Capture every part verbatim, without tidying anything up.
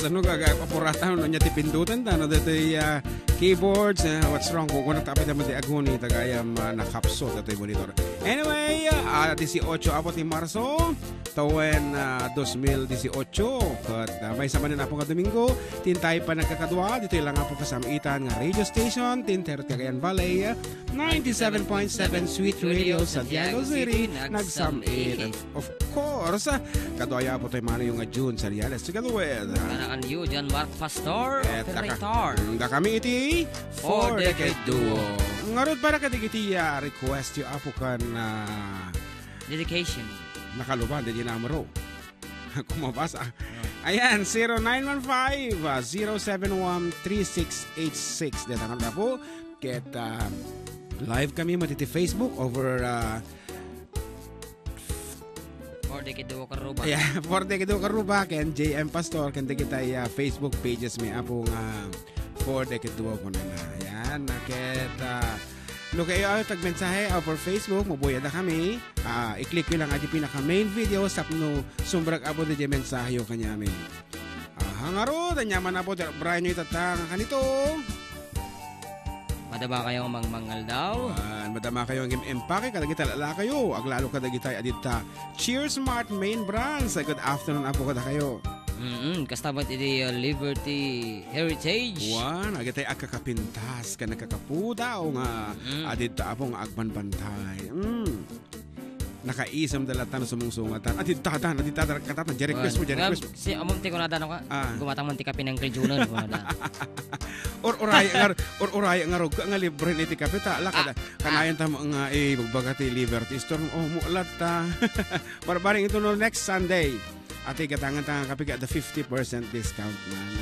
Ano, gaga, papuratan, no, nya ti pindutan ta, no, ditoy, ah, keyboards, eh, what's wrong? Kung kuna tapit naman ti aguni, tagayam, ah, nakapsot, ditoy monitor. Anyway, ah, dieciocho apo ti Marso, tawen, ah, dos mil dieciocho. Ket, ah, maysa manen apo nga Domingo, tintay pa nagkakadua, ditoy lang apo kasamitan nga radio station, Tintero ti Cagayan Valley, ninety-seven point seven Sweet Radio, Santiago City, nagsam-it. Of course, kaduayo apo tayo mano yung nga June Sariales together with, ah, Kanakan you, John Mark Pastor, eh, operator. Daka-, mm, dakami iti Four Decade Duo. Ngarud para kadagiti, ah, request yo apo kan, ah, dedication. Nakaluban, di numero. Kumabasa. Oh. Ayan, zero nine one five, ah, zero seven one three six eight six. Deta nga po. Ket, ah, live kami matiti Facebook over, ah, Four Decade Duo Karuba. Yeah, Four Decade Duo Karuba, ken J M Pastor, ken dagiti, ah, Facebook pages mi apo nga Four Decade Duo kunana. Yan, ket, ah, no kayo ay tagmensahe over Facebook, mabuya da kami. Ah, i-click yo lang iti pinaka main video, tapno sumrek apo di mensahe yo kanyami. Aha, ngarud, ania man apo, Brian, yo itatang kanito. Madama kayo mang mangaldaw. Wan, madama kayo ang empake, kadagita lalakayo, aglalo kadagita, adita. Cheers Smart Main Brands. Good afternoon, apo, kada kayo. Mm-mm, kasta met iti, uh, Liberty Heritage. Wan, agitay agkakapintas, ken nagkakapudaw nga, mm, adita, apo, nga agbanbantay. Mm. Nakaisem da latta no sumungsungatan. Adi tadan, adi tadan, katatan, di request mo, di request mo. Si amon ti kunada no ka, ah, gumatang man ti kape ng Uncle Junan, kunada. Or-uray nga, or-uray nga rog, nga libre ni ti kape, ta, ala, ah, kada, ah, kanayon ta mo nga, eh, magbaga ti Liberty Store, oh, mulat ta. Barbaring ito no next Sunday. Ati gatangan ta nga kape, kada fifty percent discount man.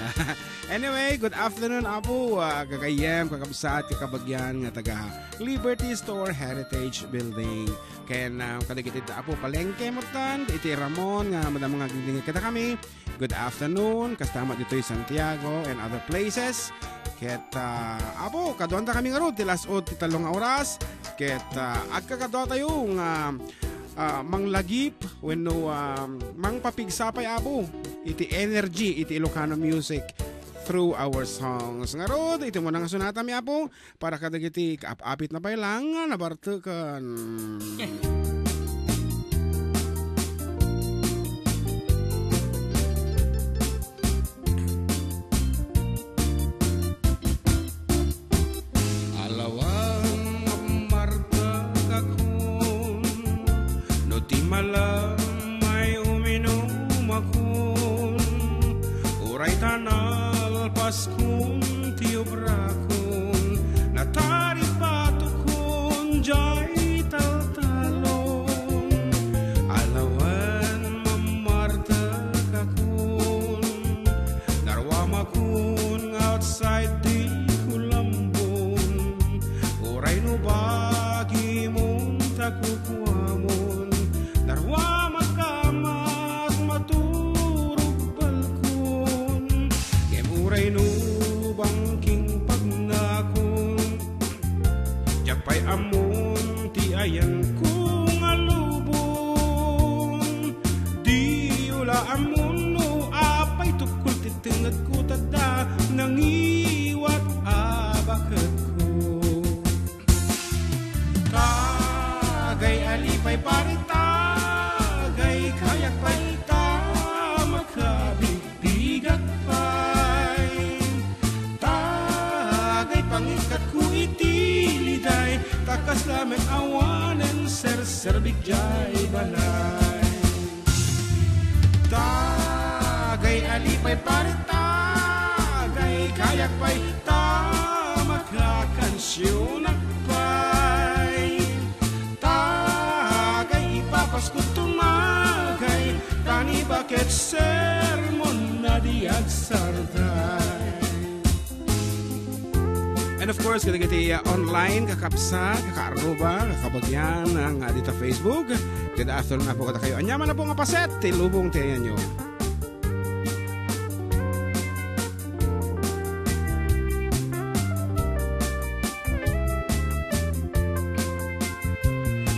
Anyway, good afternoon, apo, ah, kagayyem, kakabsat, kakabagyan, nga taga Liberty Store Heritage Building. Ken, ah, kadagiti da apo palengke metten, iti Ramon nga madama nga agdingdingit kadakami. Good afternoon, kasta met ditoy Santiago and other places. Ket, ah, apo, kaduanta kami ngarud ti las-ud ti tallo nga oras. Ket, ah, agkakadua tayo nga, ah, manglagip wenno, ah, mangpapigsa pay, apo, iti energy iti Ilocano music through our songs. Ngarud, iti muna nga sunatami, apo, para kadagiti kaap-apit na pay lang nga nabarteken. Alawan, martagakon, no ti malam ay uminumakon, uray ta nalpas kun ti obrakon, nataripatukon jay taltalon. Alawan, mammartekakon, narwamakon nga outside ti kulambon, uray no bagimon ta kukuamon, narwamak a mas maturog balkon, ngem uray no bangking pagnakon, diak pay ammon ti ayanko nga lubong. Diyo la ammon no apay tukkol ti tengngedko, tadda nangiwat a baketko. Tagay a lipay pare, tagay kayak pay ta makabigbigak pay. Tagay pangikkatko iti liday, ta kasla met awanen serserbik jay balay. Tagay a lipay pare, tagay kayak pay ta makakansionak pay. Tagay ipapasko tumagay, tani baket sermon na di agsarday. And of course, kadagiti, uh, online, kakabsat, kakaarruba, kakabagyan, nga adita Facebook. Good afternoon na po kada kayo. Anya man na po nga paset, ti lubong ti ayanyo.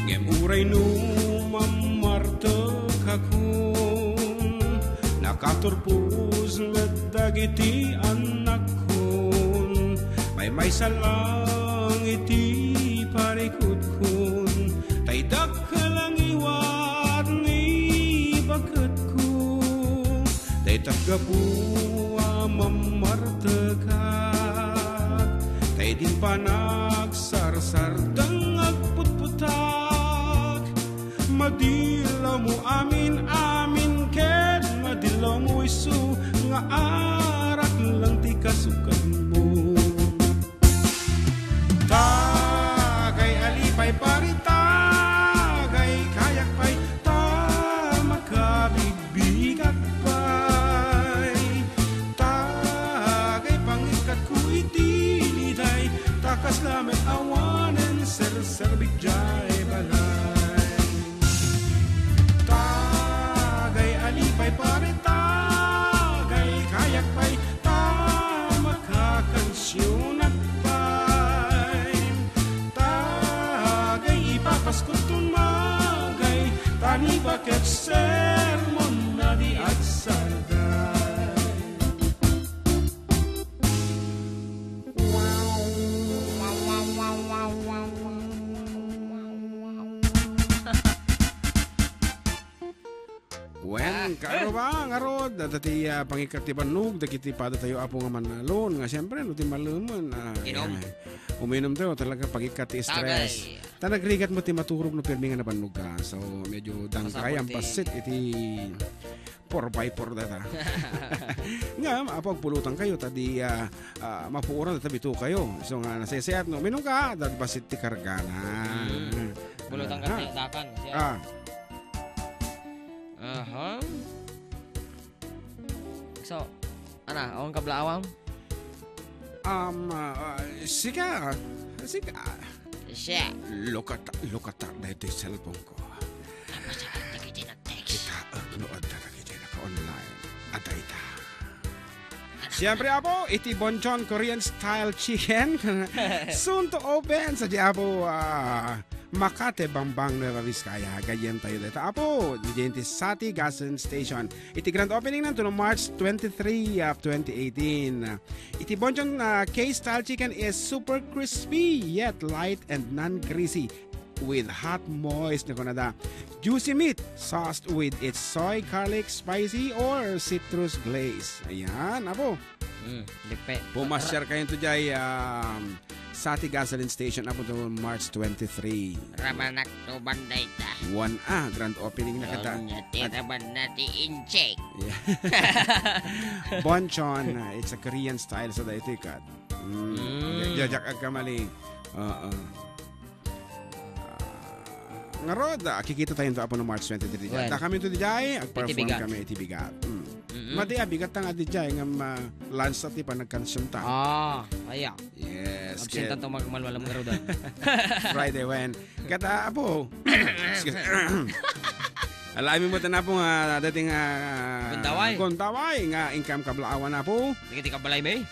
Ngem uray no mammartekakon, nakaturpod Met dagiti annakkon, maymaysa lang iti parikutkon, tay dakkel a ngiwat ni baketko, tay tapgapu a mammartekak, tay din panagsarsarsardeng agputputak. Madillawmo amin-amin ket madillawmo isu nga arak lang ti kasukatmo. Tagay a lipay pare, tagay kayak pay, ta makabigbigak pay. Tagay pangikkatko iti liday, ta kasla met awanen serserbik jay balay. Tagay a lipay pare, tagay kayak pay, ta makakansionak pay. Tagay ipapaskot tumagay, ta ni baket sermon na di agsarday. Wen, ah, karo ba, ngarud, dagiti, ah, pangikkat ti bannog, dagiti padatayo, Apo, nga mannalon, nga siyempre, no, ti malemen, ah, Inom. Ayan. Uminom tayo, talaga pangikkat ti stress. Tagay. Ta nagrigat mo ti maturog no pirmi nga nabannog ka. So, medyo dangkay ang pasit iti four by four data. Nga, Apo, agpulutan kayo, ta di, ah, ah, mapuoran data bito kayo. So, nga, nasaysayaat, no, uminom ka, dagbasit ti kargana. Mm. Pulutan ka, ah, ti dakan, siya. Ah. Aha. So, ana, awan kablaawam? Um, ah, ah, sika, sika. Siya. Look at, look at that, daytoy cellphone ko. Tapos, ah, dagiti nag-text. Kita, ah, no, adda dagiti naka-online. Adda ita. Siyempre, Apo, iti Bonchon Korean style chicken. Soon to open, sa di, Apo, ah, Makate, Bambang, Nueva Vizcaya. Gayem tayo dito, Apo. Diyan ti Sati Gasoline Station. Iti grand opening nanto no March twenty-three of twenty eighteen. Iti Bonchon, ah, K-style chicken is super crispy, yet light and non-greasy, with hot moist na kunada. Juicy meat, sauced with its soy, garlic, spicy, or citrus glaze. Ayan, Apo. Mm, dikpe. Pumasyar kayo to jay, um, Sati Gasoline Station, Apo, to March twenty-three. Rabanak to bandayta. One, ah, grand opening na kata. Nya, ti raban na ti incheck. Yeah. Bonchon, ah, it's a Korean style, so daytoy kat. Mm. Mm. Jajak agkamali. Oo. Ah, ngarud, ah, kikita tayo to, Apo, no March twenty-three. Well, ta kami to di jay, agperform kami iti bigat. Mm. Mm-mm. Madi a bigat ta nga di jay, nga ma-, lansa ti panagkansyonta. Ah, aya. Yes, absent kaya tanto magmalmalam ngarud, ah. Friday wen. Kata, Apo. Excuse. Alam mo, Apo, nga dating, ah, Gundaway. Gundaway, nga inkam kablaawan, Apo. Sige, ti kabalay, may.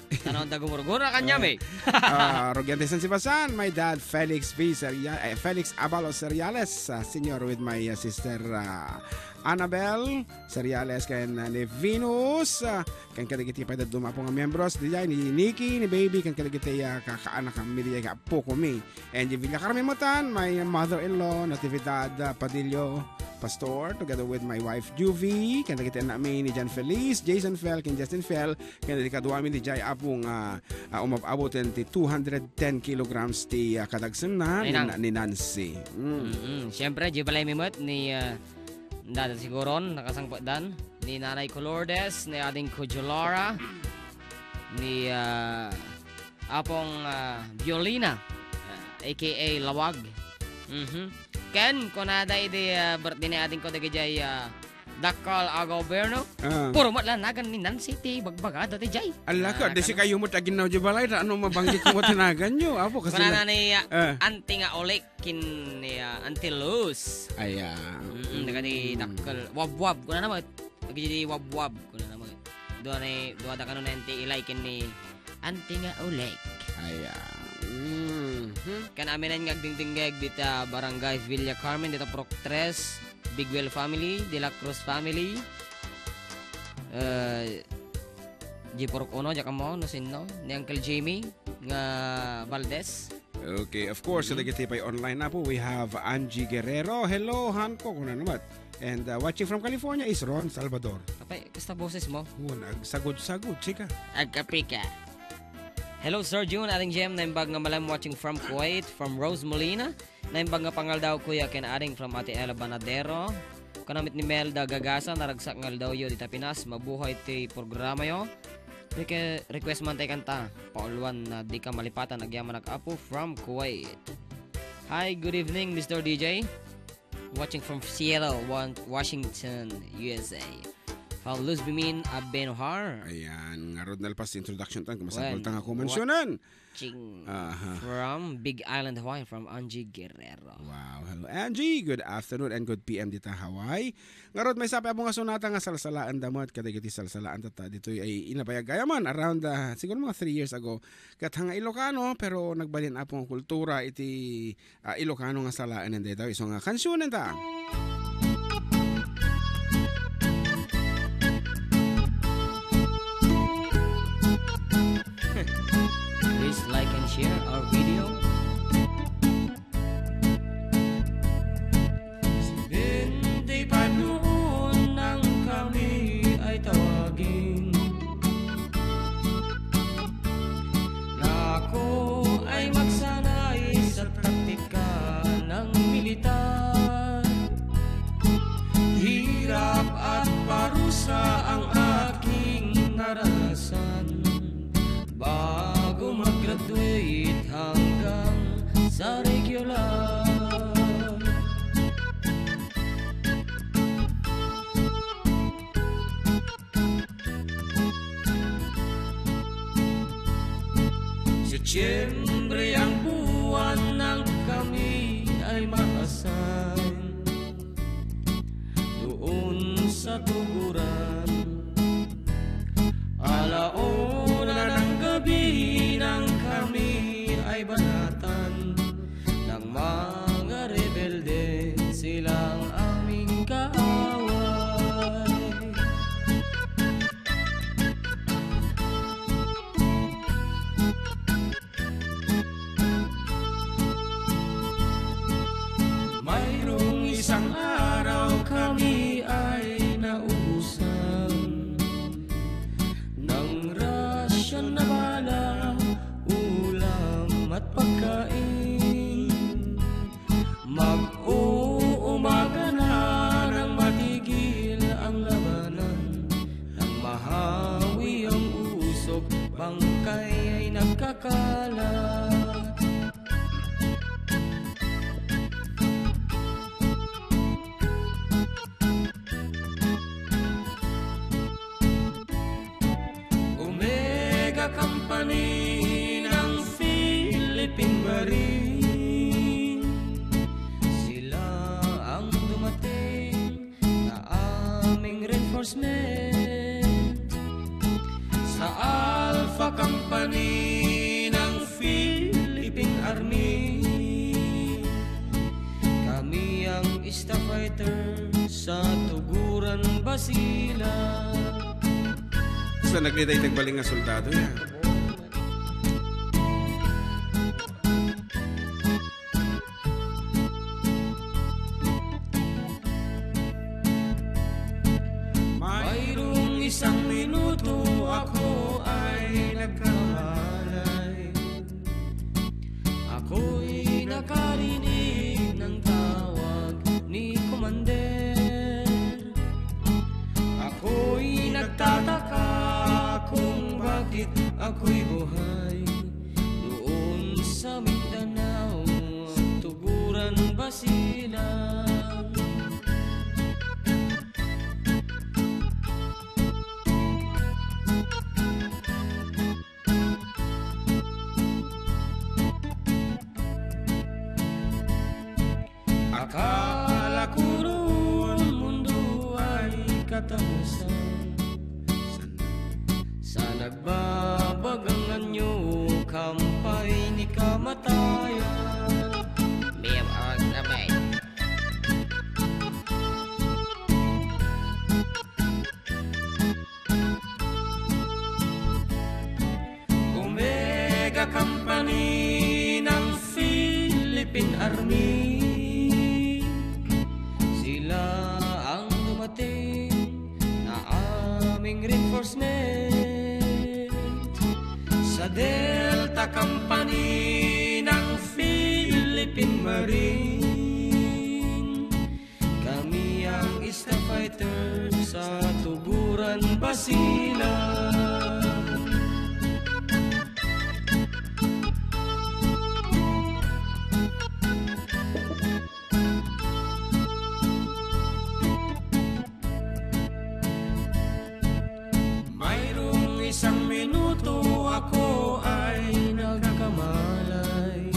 Tanong da gumurgura kanya, may. Ah, Rogiante San Sebastian, my dad, Felix V. Seria-, eh, Felix Abalos Seriales, ah, Senior, with my, ah, sister, ah, Annabel Seriales, ken, ah, ni Venus, ah, ken kadagiti pay dadduma, Apo, nga membros, di jay, ni Nikki, ni Baby, ken kadagiti, ah, kakaanak kami, di jay, kaapo kami. Angie Villacarmen metten, my mother-in-law, Natividad, uh, Padillo Pastor, together with my wife, Juvie, ken dagiti anakmi ni John Feliz, Jason Fel, ken Justin Fel, ken dagiti kaduami di jay, Apo, nga, uh, umab-aboten ti two hundred ten kilograms ti, uh, kadagsenna ni, ni Nancy. Mm. Mm-mm. Siyempre, di balay mi met ni, uh, dada siguron, nakasangpetdan, ni Nanay Colordes, ni Ading Kujulara, ni, uh, Apong, ah, Violina, ah, A K A Lawag. Mhm. Ken, kunada idi, ah, birthday ni adingko dagijay, ah, dakkel a gobyerno. Ah. Puro met la nagan ni Nancy ti bagbagada ti jay. Ala ka, ah, di si kayo mo taginnaw di balay, ta ano mabanggit mo tinagan nyo? Apo, kasi kunana na, ni, ah, ah, Auntie nga Olik kin ni, ah, Auntie Luz. Ay, ah. Mm-mm, daga di dakkel. Wabwab, kunana mo. Dagiti wabwab, kunana mo. Dua ni, dua da kano na Auntie Ilay ken ni Auntie nga Oleg. Ayan. Mhm. Ken amin nga agdingdinggeg dita Barangay Villa Carmen, dita Purok Tres, Biguel family, De La Cruz family. Eh, G four uno, diak ammo, no sinno? Ni Uncle Jimmy nga Valdez. Okay, of course, Mhm. kadagiti pay online na po, we have Angie Guerrero. Hello, Hanko, kuna naman. And, uh, watching from California is Ron Salvador. Apay, kasta boses mo? Oh, nagsagod-sagod, chika. Agkapika. Hello, Sir June, Ading Jem, naimbag nga malam watching from Kuwait, from Rose Molina. Naimbag nga pangaldaw, Kuya, ken Ading from Ate Ella Banadero. Kanamit ni Melda Gagasa, naragsak nga aldawyo dita Pinas, mabuhay ti programayo. Reke-, request man tay kanta, Pauluan na Di Ka Malipatan, agyamanak Apo from Kuwait. Hi, good evening, Mister D J. Watching from Seattle, Wa-, Washington, U S A. From Luzbimin, Abenohar. Ayan, ngarud nalpas introduction tan, kumasagol Wen, ta nga wa-, kumansyonan. Ching. Aha. From Big Island, Hawaii, from Angie Guerrero. Wow. Hello, Angie. Good afternoon and good P M dita, Hawaii. Ngarud, maysa pay apo nga sonata nga salsalaanda met, kadagiti salsalaanda ta ditoy ay inabayag gayam man around, ah, siguro mga three years ago. Ket nga Ilocano, pero nagbalin apo nga kultura iti, ah, Ilocano nga salaen daytoy. Isu nga kansionen ta. Please like and share our video. Seventy-five noon nang kami ay tawagin. Nako ay magsanay sa taktika ng militar. Hirap at parusa ang aking naranasan bago mag-graduate hanggang sa regular. Setyembre ang buwan nang kami ay maasan doon sa tuguran. Ala una ng gabi nang kami ay banatan ng mga rebelde, silang aming kaaway. Mayroong isang araw kami ay naubusan ng rasyon na bala, ulam at pagkain. Mag-uumaga na nang matigil ang labanan, nang mahawi ang usok, bangkay ay nagkakalat. Omega Company ng Philippine Marine. Sila ang dumating na aming reinforcement. Sa Alpha Company ng Philippine Army, kami ang starfighter sa Tuguran, Basilan. Sa nagliday tagbaling nga soldado ya. Mayroong isang minuto ako ay nagkamalay. Ako'y nakarinig ng tawag ni Commander. Ako'y nagtataka kung bakit ako'y buhay doon sa Mindanao, Tuguran, Basilan. Akala ko noon mundo ay katapusan. Sa nagbabagang anyo, kampay ni kamatayan. Mirror na ba? Army, sila ang dumating na aming reinforcement sa Delta Company ng Philippine Marine. Kami ang Starfighter sa Tuguran, Basilan. Mayroong isang minuto ako ay nagkamalay.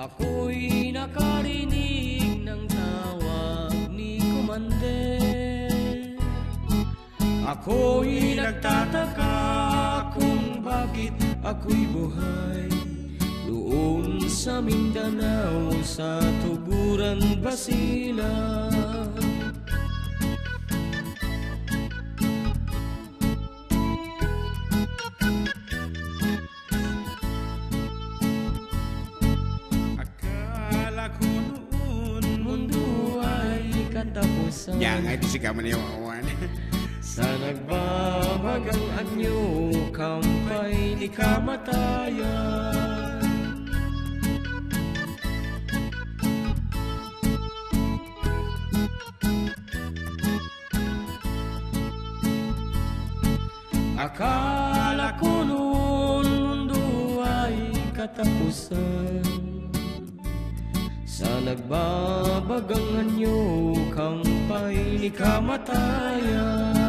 Ako'y nakarinig ng tawag ni Commander. Ako'y nagtataka kung bakit ako'y buhay doon sa Mindanao, sa Tuguran, Basilan. Akala ko noon mundo ay katapusan. Yan, ay, di si Kamani Wawan. Sa nagbabagang anyo, kampay ni kamatayan. Akala ko noon mundo ay katapusan. Sa nagbabagang anyo, kampay ni kamatayan.